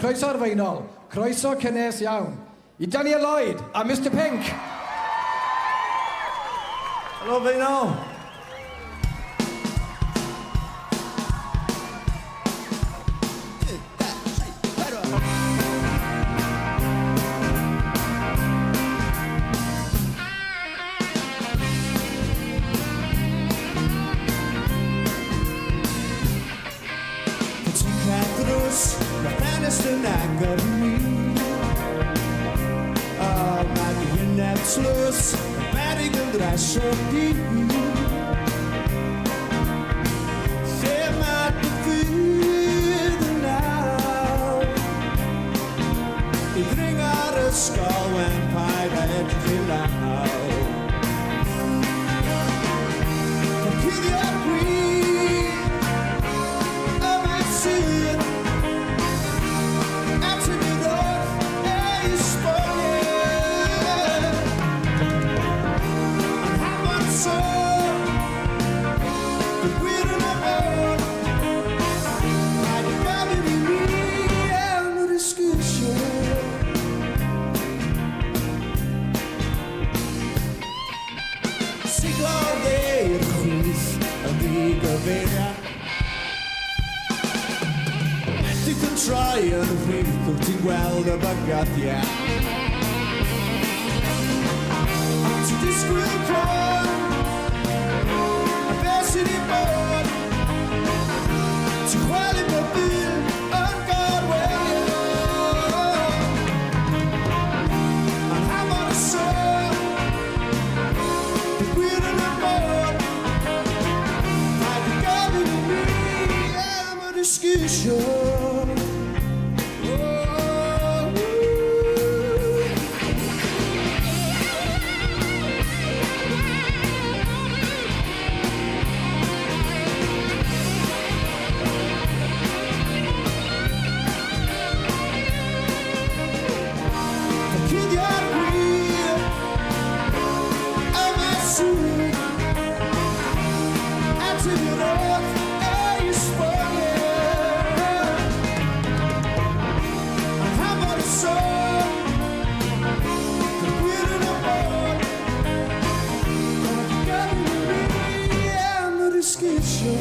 Croeso i'r Faenol, croeso cynnes iawn i Daniel Lloyd a Mister Pinc! Helo Faenol! Pan ti'n cau'r drws, mae'r ffenest yn agor i mi. O, mae dy wyneb tlws yn beryg yn drasiedi. Lle mae dy ffydd yn awr? I ddringo'r ysgol wen paid â edrych i lawr. Yn cuddio'r gwir y mae sydd ateb i'r wrth ei esbonio. Yn hanfod sôn, dy gwir yn y bôn, Paid â gofyn i mi am yr esgusion. Siglo dde i'r chwith yn ddigyfeiriad. Edith yn troi yn chwith wrth ti'n gweld y bygythiad. Ond ti'n disgwyl clod a beth sydd i bod. Ti'n chwalu bob un yn gorwelion. Mae'n hanfod y sôn, y gwir yn y bôn. Paid â gofyn i mi am yr esgusion. Oh, Cuddio'r gwir y mae sŵn Ateb i'r oll ei esbonio Mae'n hanfod y sôn Dy'r gwir yn y bôn Paid â gofyn i mi am yr esgusion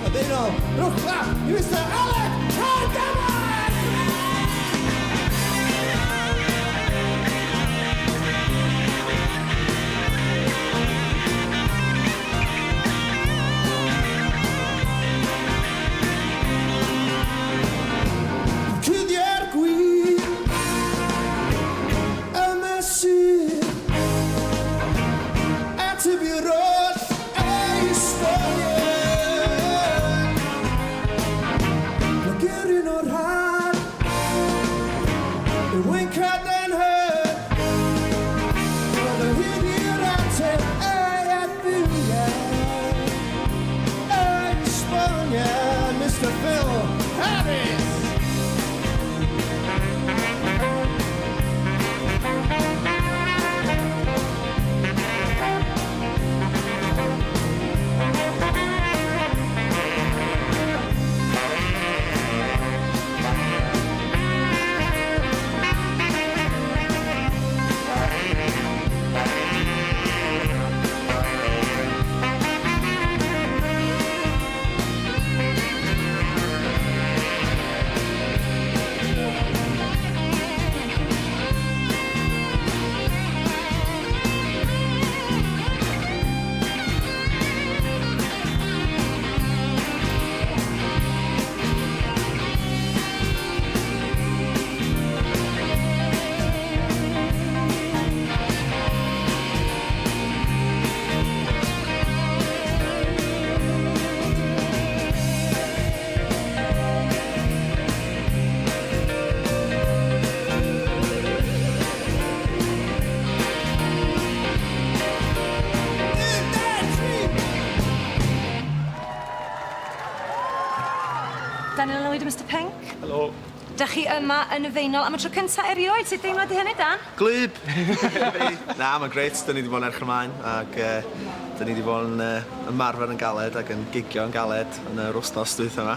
A ddeuol, rhowch clap i Mister Aled Cardaman! Cuddio'r gwir y mesur Ateb i'r oll ei esboniad. Blogir un o'r rhan yw ein craden hyn. Roedd o hyd i'r ateb ei adfywiad. Ei esboniad, Mister Phil Harris. Daniel Lloyd a Mister Pink. Helo. Dych chi yma yn y Faenol am y tro cynta erioed. Sut deimlad 'di hynny, Dan? Gwlyb! Na, mae'n grêt, 'dyn ni 'di bod yn edrych ymlaen ac yy Da ni 'di bod yn ymarfer yn galed ac yn gigio yn galed yn yr wsnos dwytha 'ma.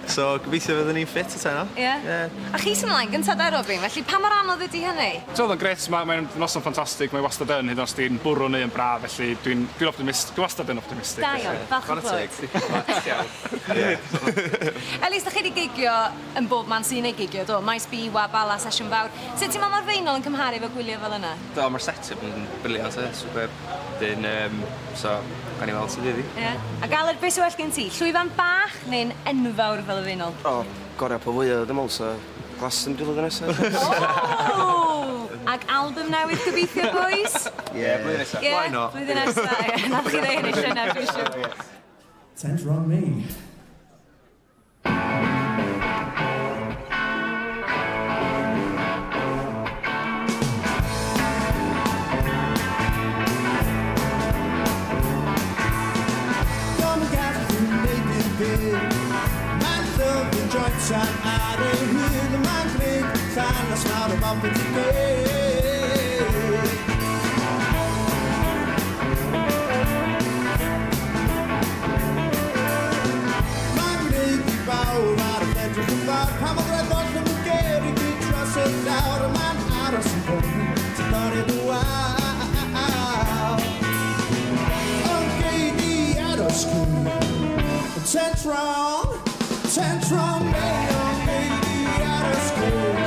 So gobeithio fyddwn ni'n ffit at heno. Ie? Ie. A chi sy mlaen gynta 'de Robin, felly pa mor anodd ydi hynny? T'o' odd o'n grêt ma' mae'n noson ffantastig mae wastad yn hyd yn o'd os 'di'n bwrw neu yn braf felly dwi'n dwi'n optimist- dwi wastad yn optimistic Da iawn, falch o Chware glywed. teg. Ie. Elis, 'dach chi 'di gigio yn bob man sy'n ei gigio, do? Maes B, Y Bala, Sesiwn Fawr. Sut ti'n meddwl mae'r Faenol yn cymharu efo gwyliau fel yna? Do, mae'r set-up yn brilliant, eh? Superb. Dyn, so, gawn ni weld sut fydd hi. Ie. Ac Aled, beth sy'n well gen ti? Llwyfan bach neu'n enfawr fel y Faenol? O, gorau po fwyaf, dwi'n meddwl, so Glastonbury blwyddyn nesaf. O! Ac album newydd gobeithio, boys? Ie, blwyddyn nesaf. Ie, Why not? Blwyddyn nesaf, ie. Nath chi ddeud hynny llynedd, dwi'n siŵr. Tent rong me. Dwi'n gallu neud i'r byd. Mae'n llyfr joint ar ei hun. Mae'n gwneud llanast mawr o bopeth i gyd. Mae'n gwneud i bawb ar y edrych yn fawr. Pa mor rhaid bod yn ger i gyd dros y llawr. Mae'n aros yn fwy, ti'n torri dy wal. Ond gei di aros cyn. Tentron, tentron, neu ond gei di aros cyn.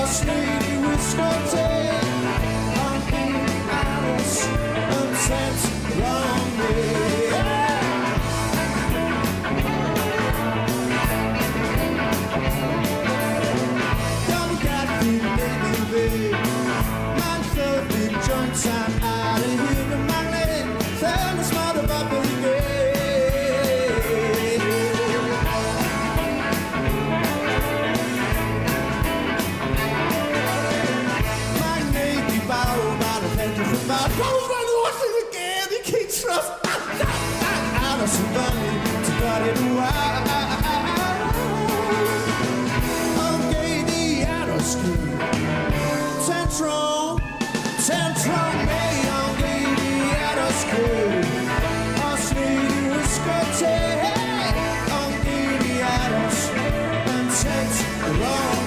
Os nei di wisgo te, ond gei di aros yn tentron me. Dwi'n gallu neud i fi. Mae'n llyfu joint ar ei hun. Mae'n gwneud llenws mawr o bobl i gyd. Mae'n neud i bawb arall edrych yn fawr. Pawb yn oll yn y gêm i cyd tros. Aros yn fyny, ti'n torri'r wal. Ond gei di aros cyn. Tentron, tentron, neu ond gei di aros cyn. Os nei di wisgo te, ond gei di aros yn tentron.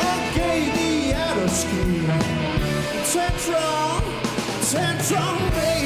Ond gei di aros cyn. Tentron, tentron.